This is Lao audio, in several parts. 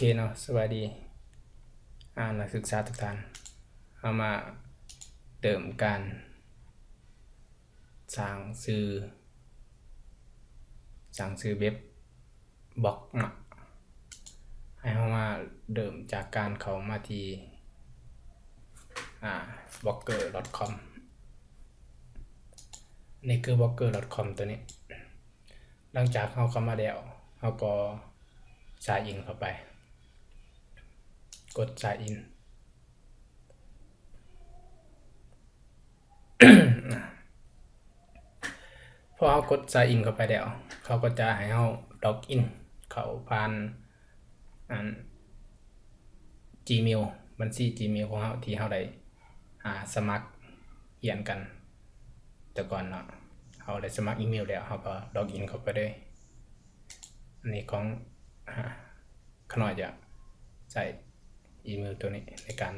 ເຄເນາະ ສະບາຍດີ ອາ ນັກສຶກສາທຸກທ່ານ. ເຮົາມາເລີ່ມການສ້າງຊື່ ສ້າງຊື່ເວັບບລັອກເນາະ. ໃຫ້ເຮົາມາເລີ່ມຈາກການເຂົ້າມາທີ່ ອາ ບລັອກເກີດອດຄອມ. ນີ້ຄືບລັອກເກີດອດຄອມຕົວນີ້. ຫຼັງຈາກເຮົາເຂົ້າມາແລ້ວ ເຮົາກໍຊາຍອິນເຂົ້າໄປ ກົດຊາຍອິນ. ພໍເຮົາກົດຊາຍອິນເຂົ້າໄປແລ້ວ ເຂົາກໍຈະໃຫ້ເຮົາລັອກອິນເຂົ້າຜ່ານ ອັນ Gmail ບັນຊີ Gmail ຂອງເຮົາທີ່ເຮົາໄດ້ ອາ ສະໝັກຮຽນກັນແຕ່ກ່ອນເນາະ. ເຮົາໄດ້ສະໝັກອີເມວແລ້ວ ເຮົາກໍລັອກອິນເຂົ້າໄປເລີຍ. ອັນນີ້ຂອງ ອາ ຂະນ້ອຍຈະໃຊ້ອີເມວຕົວນີ້ໃນການ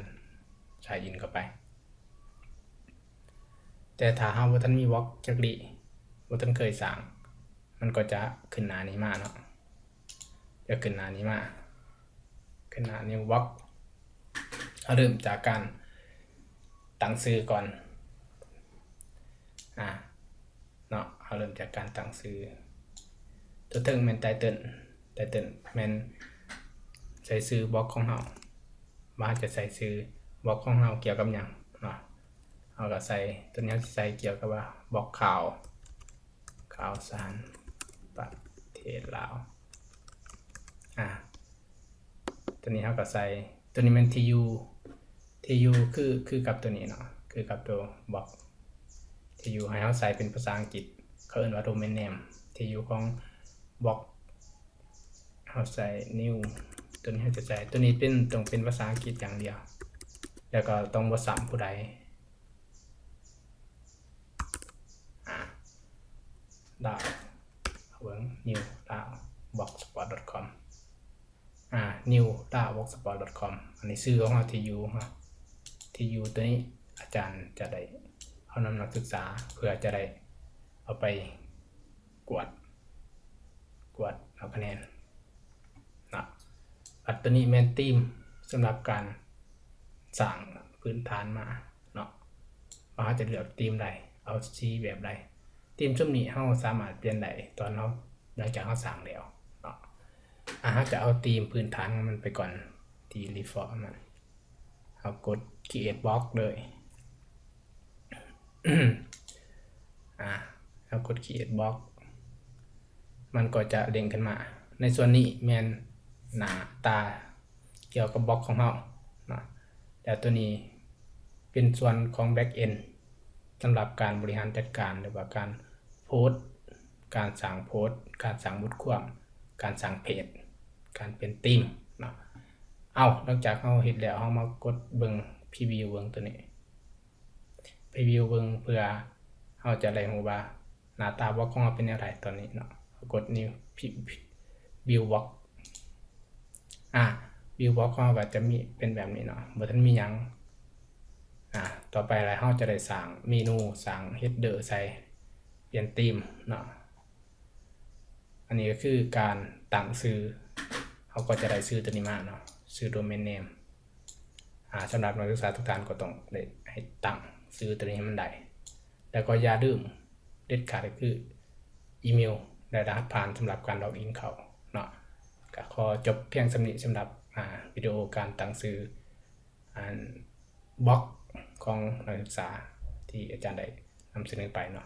ຊາຍອິນເຂົ້າໄປ. ແຕ່ຖ້າເຮົາບໍ່ທັນມີບລັອກຈັກດີ້ ບໍ່ທັນເຄີຍສ້າງ ມັນກໍຈະຂຶ້ນໜ້ານີ້ມາເນາະ. ຈະຂຶ້ນໜ້ານີ້ມາ ຂຶ້ນໜ້າ New Box. ເຮົາເລີ່ມຈາກການຕັ້ງຊື່ກ່ອນ ອາ ເນາະ. ເຮົາເລີ່ມຈາກການຕັ້ງຊື່. ຕົວເທິງແມ່ນ Title Title ແມ່ນໃສ່ຊື່ບລັອກຂອງເຮົາ ວ່າເຮົາຈະໃສ່ຊື່ບລັອກຂອງເຮົາກ່ຽວກັບຫຍັງເນາະ. ເຮົາກໍໃສ່ ຕົວນີ້ເຮົາຊິໃສ່ກ່ຽວກັບວ່າບລັອກຂ່າວ ຂ່າວສານປະເທດລາວ. ອາ ຕົວນີ້ເຮົາກໍໃສ່ ຕົວນີ້ແມ່ນທີ່ຢູ່ ທີ່ຢູ່ຄື ຄືກັບຕົວນີ້ເນາະ ຄືກັບຕົວບລັອກ. ທີ່ຢູ່ໃຫ້ເຮົາໃສ່ເປັນພາສາອັງກິດ ເຂົາເອີ້ນວ່າ Domain Name. ທີ່ຢູ່ຂອງບລັອກ ເຮົາໃສ່ New ຕົວນີ້ເຮົາຈະໃສ່ ຕົວນີ້ເປັນ ຕ້ອງເປັນພາສາອັງກິດຢ່າງດຽວ ແລ້ວກໍຕ້ອງບໍ່ຊ້ຳຜູ້ໃດ. ອາ ດາວ ເບິ່ງ New ດາວ blogspot.com ອາ New ດາວ blogspot.com. ອັນນີ້ຊື່ຂອງເຮົາ ທີ່ຢູ່ເນາະ ທີ່ຢູ່ຕົວນີ້ອາຈານຈະໄດ້ເອົານຳນັກສຶກສາ ເພື່ອຈະໄດ້ເອົາໄປກວດ ກວດເອົາຄະແນນເນາະ. ບັດຕົວນີ້ແມ່ນທີມສຳລັບການສ້າງພື້ນຖານມາເນາະ ວ່າເຮົາຈະເລືອກທີມໃດ ເອົາສີແບບໃດ. ທີມຊຸມນີ້ເຮົາສາມາດປ່ຽນໄດ້ຕອນເຮົາ ຫຼັງຈາກເຮົາສ້າງແລ້ວເນາະ. ອາ ເຮົາຈະເອົາທີມພື້ນຖານຂອງມັນໄປກ່ອນ ທີ່ default ຂອງມັນ. ເຮົາກົດ create block ເລີຍ ອາ ເຮົາກົດ create block ມັນກໍຈະເດ້ງຂຶ້ນມາ. ໃນສ່ວນນີ້ແມ່ນໜ້າຕາກ່ຽວກັບບລັອກຂອງເຮົາເນາະ ແລ້ວຕົວນີ້ເປັນສ່ວນຂອງ back end ສຳລັບການບໍລິຫານຈັດການ ຫຼືວ່າການໂພສ ການສ້າງໂພສ ການສ້າງບົດຄວາມ ການສ້າງເພຈ ການປ່ຽນທີມເນາະ. ເອົ້າ ຫຼັງຈາກເຮົາເຮັດແລ້ວ ເຮົາມາກົດເບິ່ງ preview ເບິ່ງຕົວນີ້ preview ເບິ່ງ ເພື່ອເຮົາຈະໄດ້ຮູ້ວ່າໜ້າຕາບລັອກຂອງເຮົາເປັນແນວໃດຕອນນີ້ເນາະ. ເຮົາກົດ new view block ອາ view block ຂອງເຮົາກໍຈະມີເປັນແບບນີ້ເນາະ ບໍ່ທັນມີຫຍັງ. ອາ ຕໍ່ໄປລະເຮົາຈະໄດ້ສ້າງເມນູ ສ້າງ header ໃສ່ ປ່ຽນທີມເນາະ. ອັນນີ້ກໍຄືການຕັ້ງຊື່ ເຮົາກໍຈະໄດ້ຊື່ຕົວນີ້ມາເນາະ ຊື່ domain name. ອາ ສຳລັບນັກສຶກສາທຸກທ່ານກໍຕ້ອງໄດ້ໃຫ້ຕັ້ງຊື່ຕົວນີ້ໃຫ້ມັນໄດ້ ແລ້ວກໍຢ່າລືມເດັດຂາດກໍຄືອີເມວ ແລະ ລະຫັດຜ່ານສຳລັບການ login ເຂົ້າເນາະ. ກໍຂໍຈົບພຽງສ່ຳນີ້ສຳລັບ ອາ ວິດີໂອການຕັ້ງຊື່ ອັນ ບລັອກຂອງນັກສຶກສາທີ່ອາຈານໄດ້ນຳສະເໜີໄປເນາະ.